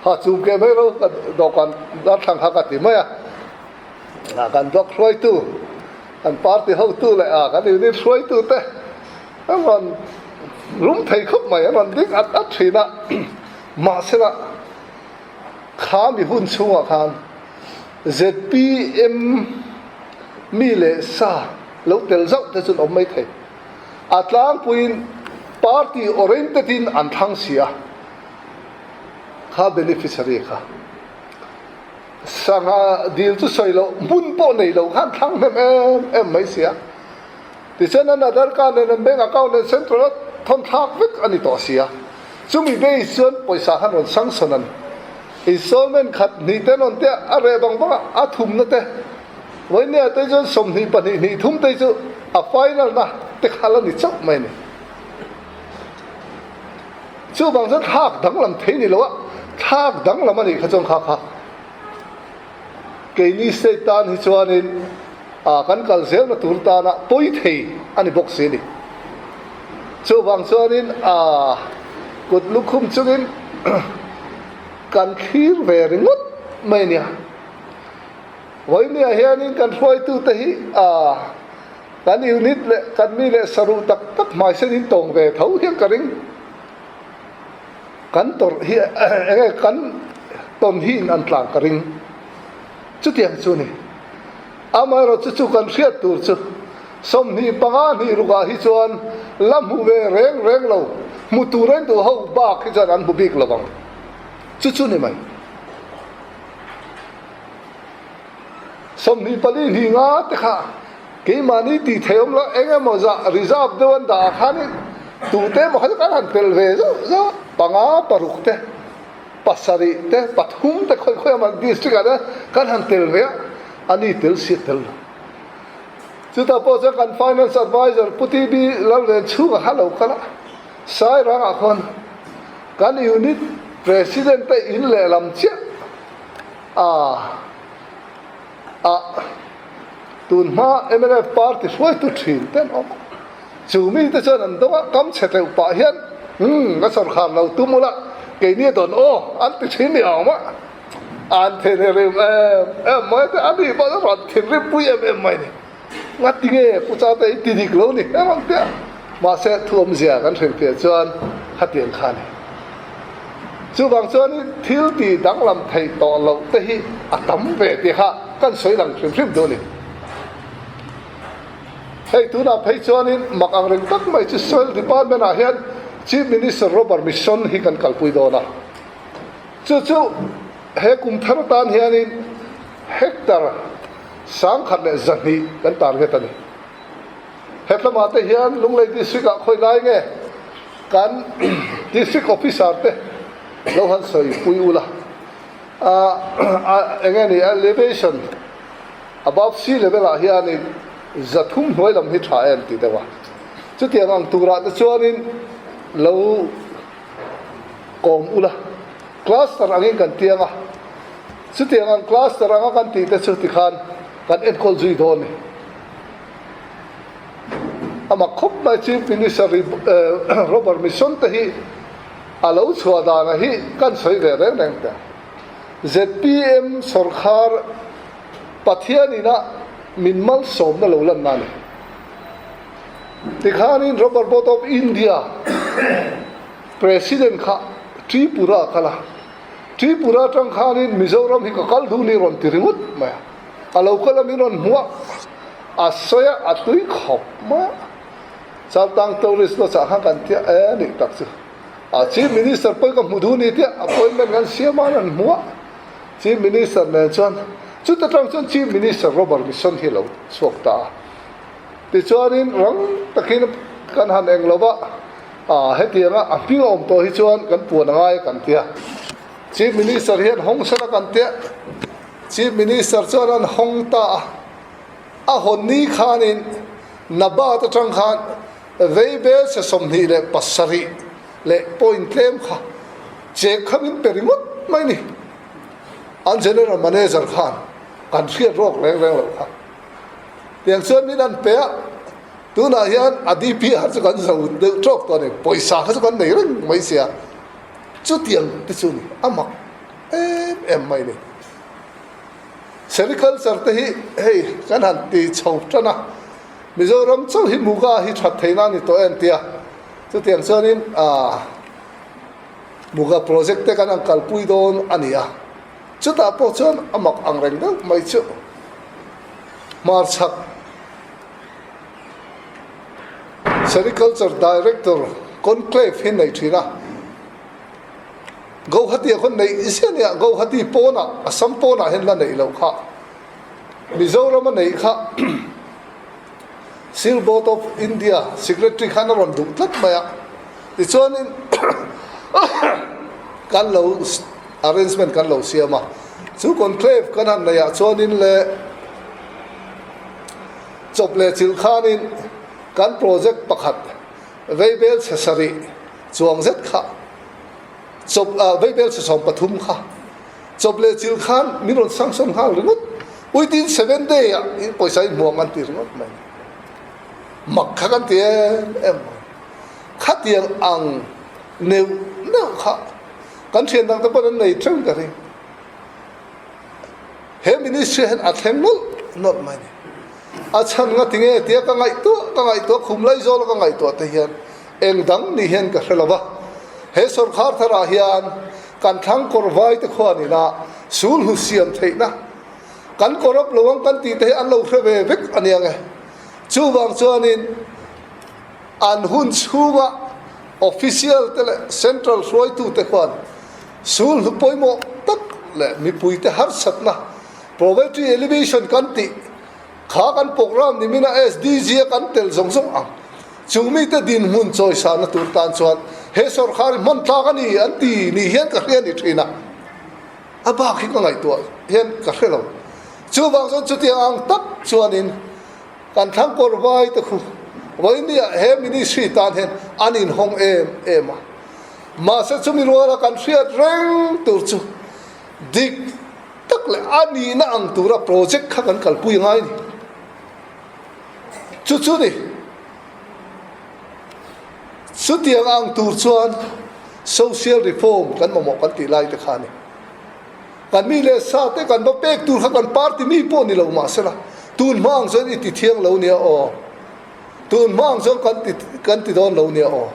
ha chum keh mai ro ka dawhkan darthlang kha ka ti mai a. Kan block hruaitu, kan party hotu leh kan unit hruaitu te an rawn rum thei khawp mai, an rawn ding at at thin a. Mahsela kha mi hun chhungah khan zpm mi leh sa lo tel zauh te chu an awm mai thei. A tlangpuiin party oriented in an thlang si a, kha beneficiary kha sangha dil chu sawi loh hmun pawh nei lo khan thlang hnem em em mai si a. Tichuan an Aadhaar card nen an bank account nen central a thawn thlak vek a ni tawh si a. Chumi base chuan pawisa khan rawn sanction an installment khat hnih te an rawn tia a reh bang bang a, a thumna te vawinia te chuan 22 hnih thum te chu a final na te kha la ni chauh mai a ni. Chuvang chuan thlak danglam thei ni lo a, thlak danglam a nih kha chuan kha kha. Keini state tan hi chuanin ah kan kal zelna tur tana pawi thei a ni bawk si a ni. Chuvang chuanin ah kut lukhum chungin kan thlir ve ringawt mai a nia. Vawinia hianin kan hruaitute hi ah kan unit leh kan mi leh saruh tak tak hmaisen in tawng ve tho hian ka ring. Kan tawrh hi enge kan tawn hi in an tlang ka ring. Chutiang chu a ni. Amaherawh chu chu kan hriat tur chu 25 hnih rukah hi chuan la hmu ve reng reng lo, hmu tur an duh ho bak hi chuan an hmu bik lo vang. Chu chu ni mai. 24 hnih nga te kha Keimahni tih theih awm lo, eng emaw zah reserve deuh an dah ah khanin tute emaw kha chu kan han pel ve zauh zauh a, panga, paruk te, pasarih te, pathum te khawi khawi emaw district ah te kan han tel ve a, a ni tel si a tel lo. Chutah pawh chuan kan finance adviser Pu TB Lalvenchhunga kha lo kal a, Sairangah khawn kan unit president te in lehlam chiah a. Ah, tun hma mnf party hruaitu thin te an awm a, chu mite chuan an dawng a, kam chhe tleuh pah hian umm a sawrkhar lo tum ula keini a dawn aw an ti thin ni awm a, an thinrim em em mai te a ni pawh chu rawn thinrim pui em em mai ni. Ngati nge Pu Chate i ti dik lo ni em ang tia mahse thu awmzia kan hrilhfiah chuan khatiang kha a ni. Chuvang chuanin thil tih danglam theih tawh loh te hi a tam ve tih kha kan sawi lang hrim hrim duh a ni. Hei tunah phei chuanin mak ang reng tak mai chu Soil Department ah hian Chief Minister Rubber Mission hi kan kalpui dawn a. Chu chu he kum thar atan hianin hectare 1100 kan target a ni. Hetlamah te hian Lunglei District ah khawi lai nge kan District Officer te lo han sawi pui ula a eng nge ni elevation above sea level ah hianin 300 hnuai lam hi tha em tih deuh a. Chutiang ang turah te chuanin lo kawm ula cluster angin kan tiang a. Chutiang ang cluster anga kan tih te chu tikhan kan enkawl zui dawn a ni. A mak khawp mai Chief Minister Robert Mission te hi a lo chhuah dana hi kan sawi ve reng reng ta. Zpm sawrkhar Pathian ina min malsawmna lo lanna a ni. Tikhanin Rubber Board of India President kha Tripura a kal a. Tripura atang khanin Mizoram hi ka kal duh ni rawn ti ringawt mai a. A lo kal a min rawn hmuh a, a sawi a, a tui khawp mai a. Chaltang tourist lodge ah khan kan tia e nih tak chu. A Chief Minister pawh hi ka hmu duh ni tia appointment kan siam a an rawn hmu a. Chief Minister nen chuan chuta tang chuan Chief Minister Robert Mission hi a lo chhuak ta a. Tichuanin rang takin kan han eng lo va, ah hetianga a hming a awm tawh hi chuan kan puan a ngai a kan tia. Chief Minister hian hawng sela kan tia. Chief Minister chuan an hawng ta a. A hawn ni khanin Nabat atang khan Veibel se 27 leh point tlem kha chek kha min pe ringawt mai ni. An General Manager khan kan hriat rawk reng reng loh kha. Tiang chuan min an pe a, tunah hian a DPR chu kan zo deuh tawk tawh a ni, pawisa kha chu kan nei reng mai sia. Chutiang te chu ni, a mak em em mai ni. Sericulture te hi hei kan han ti chho tan a, Mizoram chauh hi Muga hi that theihna a ni tawh em tia, chutiang chuanin aah Muga project te kan han kalpui dawn a ni a, chutah pawh chuan a mak ang reng deuh mai chu hmarchhak Sericulture Director Conclave hi nei thin a. Gauhati ah khawn neih ziah nia, Gauhati pawnah, Assam pawnah hian la neih loh kha. Mizoram a neih kha Silk Board of India Secretary khan a rawn duh tlat mai a, tichuanin kan lo arrangement kan lo siam a, chu conclave kan han neih ah chuanin leh chawp leh chilh khanin kan project pakhat Veibel chhe sarih chuang zet kha chawp ah Veibel chhe 13 kha chawp leh chilh khan min rawn sanction nghal ringawt. Within seven day ah in pawisa in hmuam an ti ringawt mai. Mak kha kan ti em em mai. Khatiang ang neuh neuh kha kan thian dang te pawn an nei theuh in ka ring. He ministry hian a thleng nawlh nawlh mai a ni. A chhan nga tinge tia ka ngaihtuah ka ngaihtuah khum lai zawla ka ngaihtuah te hian eng dang ni hian ka hre lo va. He sawrkhar tharah hian kan thlang kawr vai te khuan ina sul hlu siam theihna kan corrupt lo ang kan tih te hi an lo hre ve vek a nia nge. Chuvang chuanin an hun chhunga official te leh central hruaitu te khuan sul hlu pawimawh tak leh mipui te harsatna Poverty Elevation kan tih kha kan programme nimina SDG a kan tel zawng zawng ang. Chu mite dinhmun chawisana tur tan chuan he sawrkhar hi hman tlak a ni an ti ni hian ka hria ni thin a. A bak hi ka ngaihtuah hian ka hre lo. Chuvang chuan chutiang ang tak chuanin kan thlangkawr vai te khu vawinia he ministry tan hian an inhawng em em a. Mahse chumi ruala kan hriat reng tur chu dik tak leh a nihna ang tura project kha kan kalpui a ngai a ni. Chu chu ni. Chutiang ang tur chuan social reform kan mamawh kan tih lai te kha a ni. Kan mi leh sa te kan va pek tur kha kan party mi pawh ni lo mahsela tun hma ang chuan i ti thiang lo nia aw. Tun hma ang chuan kan ti kan ti dawn lo nia aw.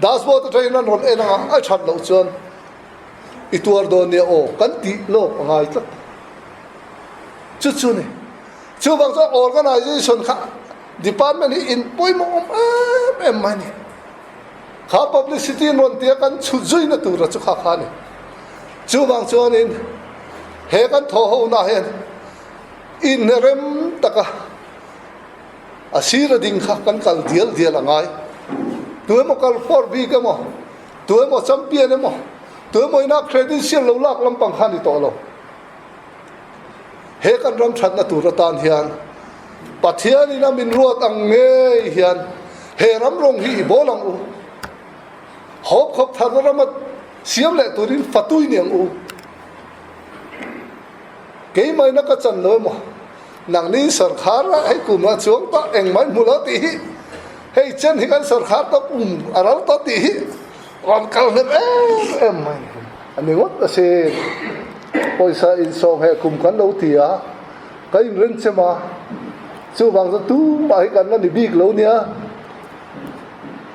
Dashboard atangin an rawn en anga a that loh chuan I tuar dawn nia aw kan tih lawk a ngai tlat. Chu chu ni. Chuvang chuan organisation kha department hi in pawimawh awm em em mai ni. Kha publicity in rawn tia kan chhut zuina tura chu kha kha ni. Chuvang chuanin he kan thaw ho na hian inrem taka a sir a ding kha kan kal dial dial a ngai. Tu emaw kal for bik emaw Tu emaw champion emaw, tu emaw ina credential lo lak lampang kha ni tawh lo. He kan ram thatna tur atan hian Pathian in a min ruat ang ngei hian he ram rawng hi i bawl ang u. Hawp khawp tharna rama siam leh turin fatui ni ang u. Keimahina ka chan lo emaw, nangni sawrkhar a hei kum a chuang tawh engmah i hmu lo tih hi, hei chen hi kan sawrkhar tawh kum a ral tawh tih hi rawn kal hnem em em mai a ni ngawt asin. Pawisa insawm he kum kan lo ti a, ka inrenchem a, chuvang chuan tumah hi kan la ni bik lo nia.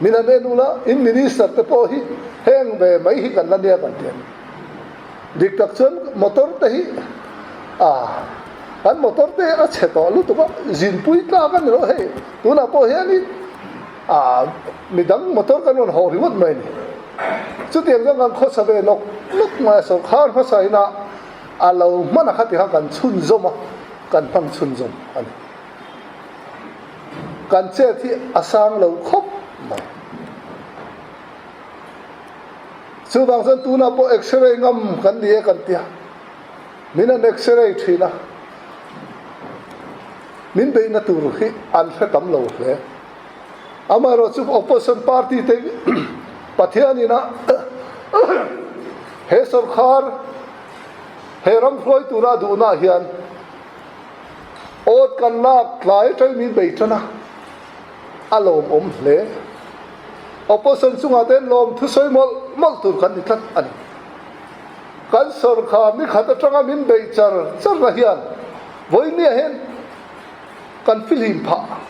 Min han en ula, in minister te pawh hi heng ve mai hi kan la nia kan ti a ni. Dik tak chuan motor te hi a kan motor te hi a chhe tawh lutuk a, zinpui tlak a ni lo hei tunah pawh hianin a midang motor kan rawn haw ringawt mai a ni. Chutiang chuan kan khawsa ve lawk lawk mai a, sawrkhar hmasa ina a lo hman a kha ti khan kan chhunzawm a, kan hmang chhunzawm a ni. Kan chet hi a sang lo khawp mai. Chuvang chuan tunah pawh x-ray ngam kan ni e kan ti a, min an x-ray thin a. Min beihna tur hi an hre tam lo hle. Amaherawhchu opposition party te Pathianin a he sawrkhar he ram hruai tura a duhnaah hian awt kan lak tlai atangin min bei tan a, a lawmawm hle. Opposition chungah te lawm thusawi mawlh mawlh tur kan ni tlat a ni. Kan sawrkhar ni khat atanga min beih char char na hian vawinia hian kan fihlim phah.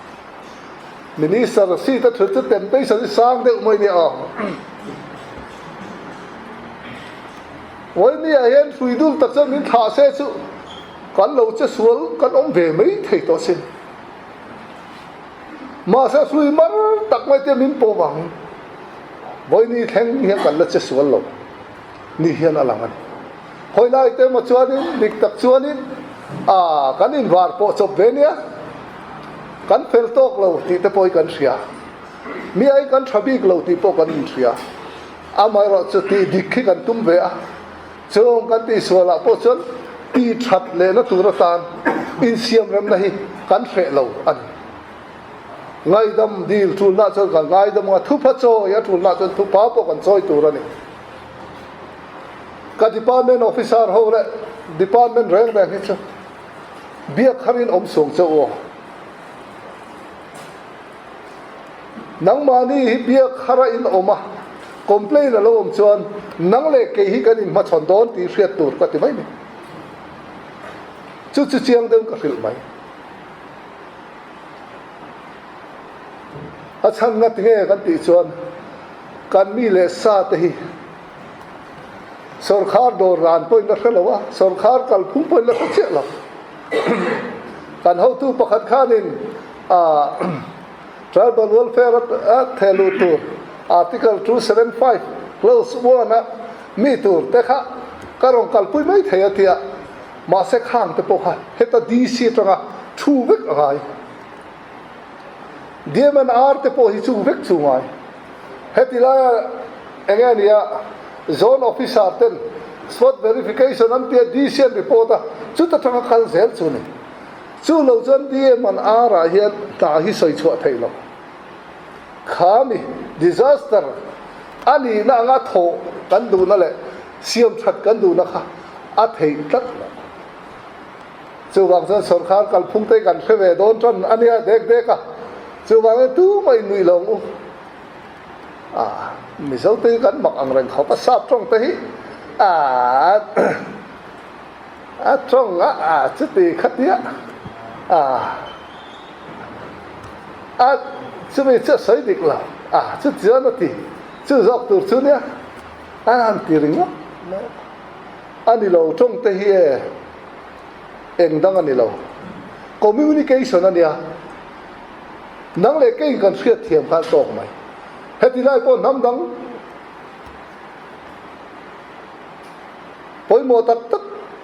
Minister seat a thut chu temperature hi sang deuh mai nia aw. Vawinia hian hrui dul tak chuan min thlah se chu kan lo che sual kan awm ve mai thei tawh sin. Mahse hrui mar tak mai te min pawh vangin vawiini thleng hian kan la che sual lo. ni hian a lang a ni. Hawi lai te emaw chuanin dik tak chuanin ah kan invar pawh chawp ve nia, kan fel tawk lo tih te pawh hi kan hria, mi ai kan tha bik lo tih pawh kan inhria, amaherawh chu tih dik hi kan tum ve a, chung kan tihsual ah pawh chuan tih that lehna tur atan insiam remna hi kan hreh lo a ni. Ngaidam dil tulna chuan kan ngaidam ang a, thupha chawi a tulna chuan thupha pawh kan chawi tur a ni. Ka department officer ho leh department reng reng hi chu biak harin awm sung che u aw. Nangmahni hi biak hara in awm a, complain a lo awm chuan nang leh kei hi kan inhmachhawn dawn tih hriat tur ka ti mai ni. Chu chu chiang deuhin ka hrilh mai. A chhan nga tinge kan tih chuan kan mi leh sa te hi sawrkhar dawr ran pawhin la hre lo a, sawrkhar kalphung pawhin la hre chiah lo. Kan hotu pakhat khanin ah Tribal Welfare a theh luh tur Article 275 Clause 1 a mi tur te kha ka rawn kalpui mai thei a tia. Mahse khang te pawh kha heta DC atanga thu vek a ngai. DMNR te pawh hi chu vek chu ngai. Heti laia eng nge nia Zone Officer ten spot verification an tia DC an report a, chuta tanga kal zel chu ni. Chu lo chuan DMNR ah hian hna hi sawi chhuah theih lo. Kha mi disaster a nihna anga thawh kan duhna leh siam that kan duhna kha a theih tlat lo. Chuvang chuan sawrkar kalphung te kan hre ve dawn tan a nia dek dek a, chuvangin tumah in nuih lo ang u. Ah, Mizo te hi kan mak ang reng khawp a, sap tawng te hi ah a tawng a ah chuti khatia ah a chumi chu a sawi dik lo ah chuti chuan a ti chu zawk tur chu nia a han ti ringawt mai a ni lo tawng te hi e eng dang a ni lo communication a nia nang leh kei kan hriat thiam khan tawk mai heti lai pawh hnam dang pawimawh tak tak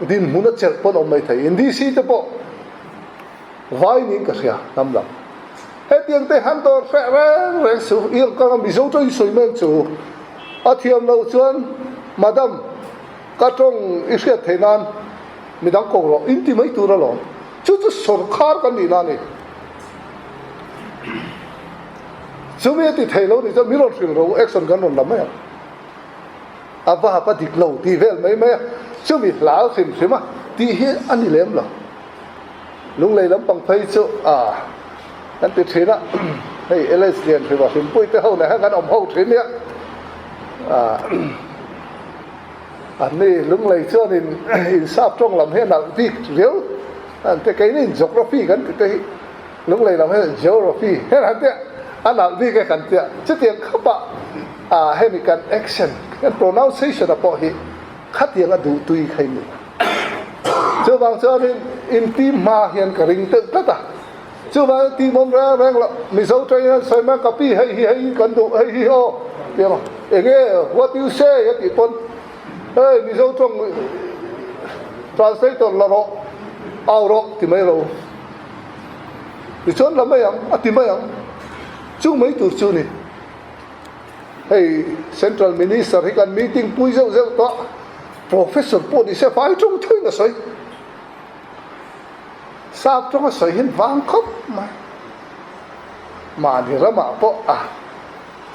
dinhmun a chelh pawn awm mai thei in DC te pawh Vai niin ka hria, hnam lam. Hetiang te han dawr hreh reng reng suh, i ang kanga Mizo tawng i sawi mek chu. A thiam loh chuan, Madam, ka tawng i hriat theih nan midang ko rawh, in ti mai tur alawm. Chu chu sawrkhar kan nihna a ni. Chumi a ti thei lo nih chuan min rawn hrilh ro, action kan rawn la mai ang. A vap a dik lo tih vel mai mai a, chumi hlau hrim hrim a tih hi a ni lem lo. Lunglei lampang phei chu a kan ti thin a, hei LS lian hrim a hrimpui te ho nen khan kan awm ho thin nia. Anni Lunglei chuan in insap tawng lam hi a nalh bik riau an ti, keini in geography kan ti te hi Lunglei lam hian geography hian an tia a nalh bik e kan tia chutiang khapah ah hemi kan accent kan pronunciation a pawh hi Khatiang a duh tui kha in ni. Chuvang chuanin in team hma hian ka ring telh tlat a. Chuvangin team awm reng reng loh, Mizo tawngin an sawi mai ka pi hei hi hei hi kan duh hei hi aw ti ang a. Enge what you say a tih pawn hei Mizo tawng translator la rawh au rawh ti mai ro. Tichuan la mai ang a ti mai ang. Chung mai tur chu ni. Hei Central Minister hi kan meeting pui zeuh zeuh tawh a, Professor pawh ni se fai tawng thuin a sawi. Sap tawnga sawi hian vang khawp mai. Mahni ramah pawh a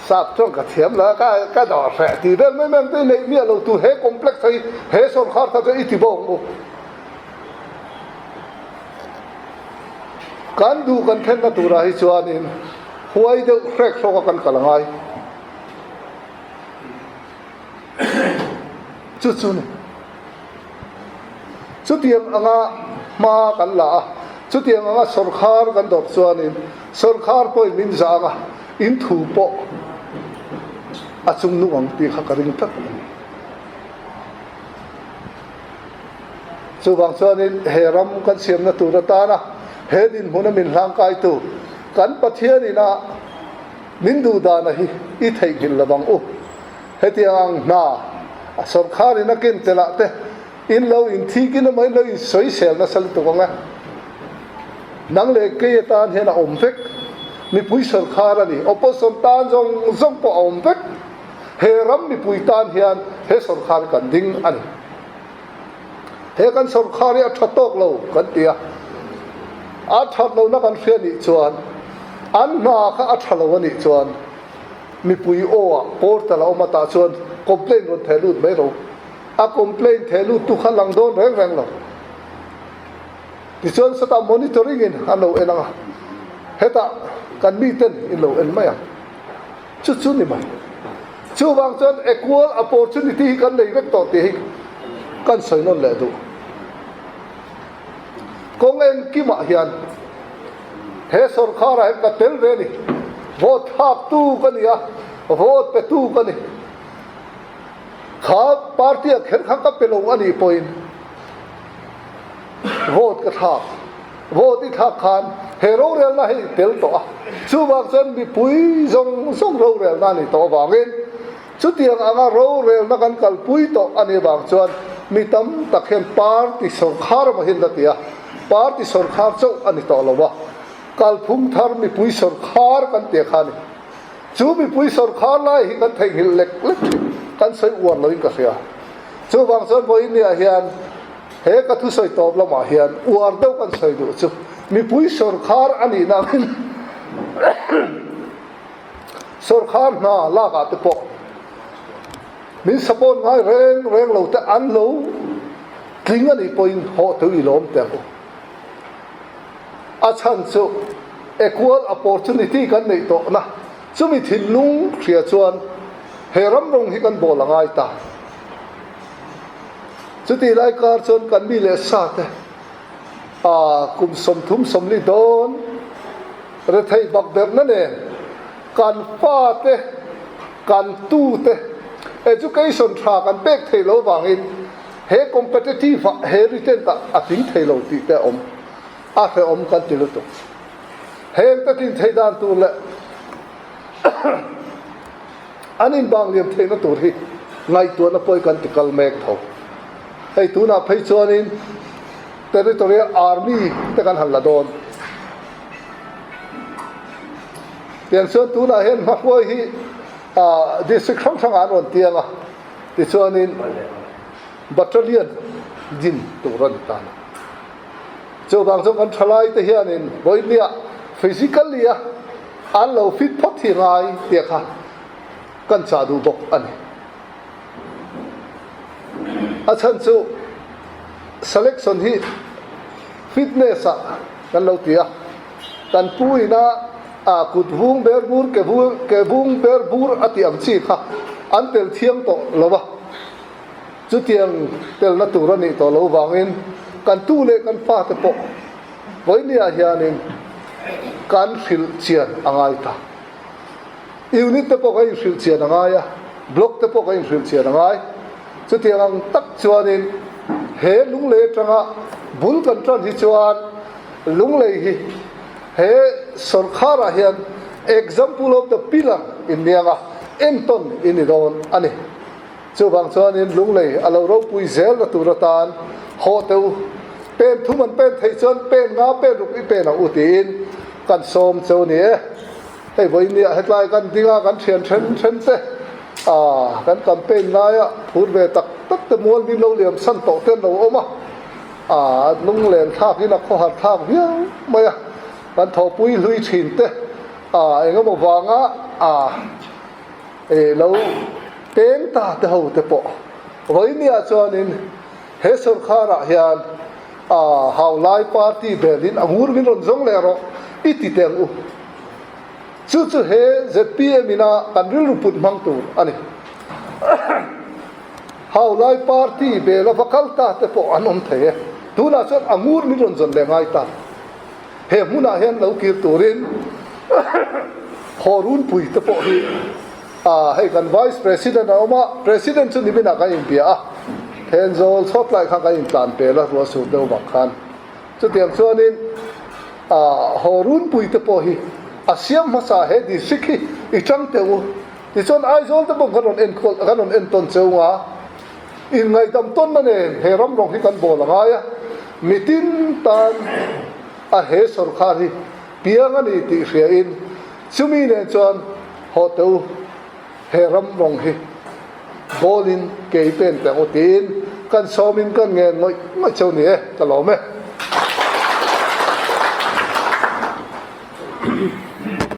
sap tawng ka thiam lo a, ka ka dawh hreh tih vel mai mai ang chu i neih miah lo tu he complex hi he sawrkhar kha chu i ti bawk ang u. Kan duh kan thlenna turah hi chuanin huai deuh hrek hrawk a kan kal a ngai. Chu chu ni. Chutiang anga hma kan la a, chutiang anga sawrkhar kan dawrh chuanin sawrkhar pawhin min zah anga in thu pawh a chung nung ang tih kha ka ring tlat a ni. Chuvang chuanin he ram kan siamna tur atana he dinhmuna min hlangkaitu kan Pathianin a min duh dana hi i theihnghilh lo ang u. Hetiang ang hna a sawrkharin a ken telh ah te in lo inthikin emaw in lo insawisel nasa lutuk ang e. Nang leh kei atan hian a awm vek. Mipui sawrkhar a ni. Opposition tan zawng zawng pawh a awm vek. He ram mipui tan hian he sawrkhar hi kan ding a ni. He kan sawrkhar hi a tha tawk lo kan ti a, a that lohna kan hria nih chuan, an hna kha a tha lo a nih chuan mipui aw ah portal a awm a tah chuan complaint rawn theh lut mai ro. A complaint theh lut tu kha lang dawn reng reng lo. Tichuan sawtah monitoring in an lo en ang a, hetah kan miten in lo en mai ang. Chu chu ni mai. Chuvang chuan equal opportunity hi kan nei vek tawh tih hi kan sawi nawn leh duh. Kawng engkimah hian he sawrkharah hian ka tel ve a ni. Vote thlaktu ka ni a, vote petu ka ni. Kha party-ah kher khan ka pe lo a nih pawhin vote ka thlak. Vote i thlak khan he rorelna hi i tel tawh a, chuvang chuan mipui zawng zawng rorelna a ni tawh avangin chutiang anga rorelna kan kalpui tawh a nih avang chuan mi tam tak hian party sawrkhar emaw hian la ti a, party sawrkhar chauh a ni tawh lo a, kalphung thar mipui sawrkhar kan ti a kha a ni. Chu mipui sawrkhar lai hi kan theihnghilh lek lek thin, kan sawi uar loin ka hria. Chuvang chuan vawiin hian he ka thusawi tawp lamah hian uar deuh kan sawi duh chu mipui sawrkhar a nih nangin sawrkhar hna lakah te pawh min support ngai reng reng lo te an lo tling a nih pawhin hawh teuh i lawm teh ang u. A chhan chu equal opportunity kan neih tawhna chumi thinlung hria chuan he ram rawng hi kan bawl a ngai ta. Chutih lai kar chuan kan mi leh sa te a kum 30 40 dawn retheih bak berhna nen kan fa te kan tu te education tha kan pek thei lo vangin he competitive ah he written ah a tling thei lo tih te a awm a hrehawm kan ti lutuk. Heng te tlin theih dan tur leh An inbang liam theihna tur hi ngaihtuahna pawi kan ti kal mek tho. Hei tunah phei chuanin Territorial Army te kan han la dawn. Tiang chuan tunah hian hmahruai hi district hrang hrangah an rawn tiang a, tichuanin battalion din tur a ni ta a. Chuvang chuan kan thalaite hianin vawinia physically a an lo fit phawt hi ngai tih kha kan chah duh bawk a ni. A chhan chu selection hi fitness ah kan lo ti a, kan pu ina a kut vung ber bur ke ke vung ber bur a tih ang chi kha an tel thiang tawh lo a, chutiang telna tur a nih tawh lo vangin kan tu leh kan fate pawh Vawinia hianin kan hrilh chian a ngai ta. Unit te pawh kan inhrilh chian a ngai a, block te pawh kan inhrilh chian a ngai. Chutiang ang tak chuanin he Lunglei atanga bul kan tan hi chuan Lunglei hi he sawrkharah hian example of the pillar in niang a, entawn in ni dawn a ni. Chuvang chuanin Lunglei a lo ropui zelna tur atan haw teh u, pen thum an pen theih chuan pen nga pen ruk i pen ang u tiin kan sawm cheu ni e. Hei vawinia hetlai kan ding a, kan thian then then te ah kan campaign laia phur ve tak tak te mual min lo liam san tawh te an lo awm a. A lunglen thlakin a khawhar thlak viau mai a, kan thawhpui hlui thin te a engemaw vanga a lo peng ta te ho te pawh vawinia chuanin he sawrkharah hian a haulai party belin a ngur min rawn zawng leh rawh i ti teh ang u. Chu chu he zpm ina kan rilru put hmang tur a ni. Haulai party bel a va kal ta te pawh an awm thei e. Tunah chuan a ngur min rawn zawn leh ngai ta. He hmunah hian lo kir turin haw runpui te pawh hi hei kan Vice President a awm a, President chu niminah kan inbia a, Thenzawl chhuat lai khan kan intlan pel a, ruah sur deuh vang khan. Chutiang chuanin haw runpui te pawh hi a siam hmasa he district hi i tang teh u. Tichuan Aizawl te pawh kan rawn enkawl kan rawn entawn cheu nga, inngaihdam tawnna nen he ram rawng hi kan bawl a ngai a, mitin tan a he sawrkhar hi piang a ni tih hria in chumi nen chuan haw teh u he ram rawng hi bawl in ke i pen teh ang u tiin kan sawm in kan ngen ngawih ngawih cheu ni e, ka lawm e.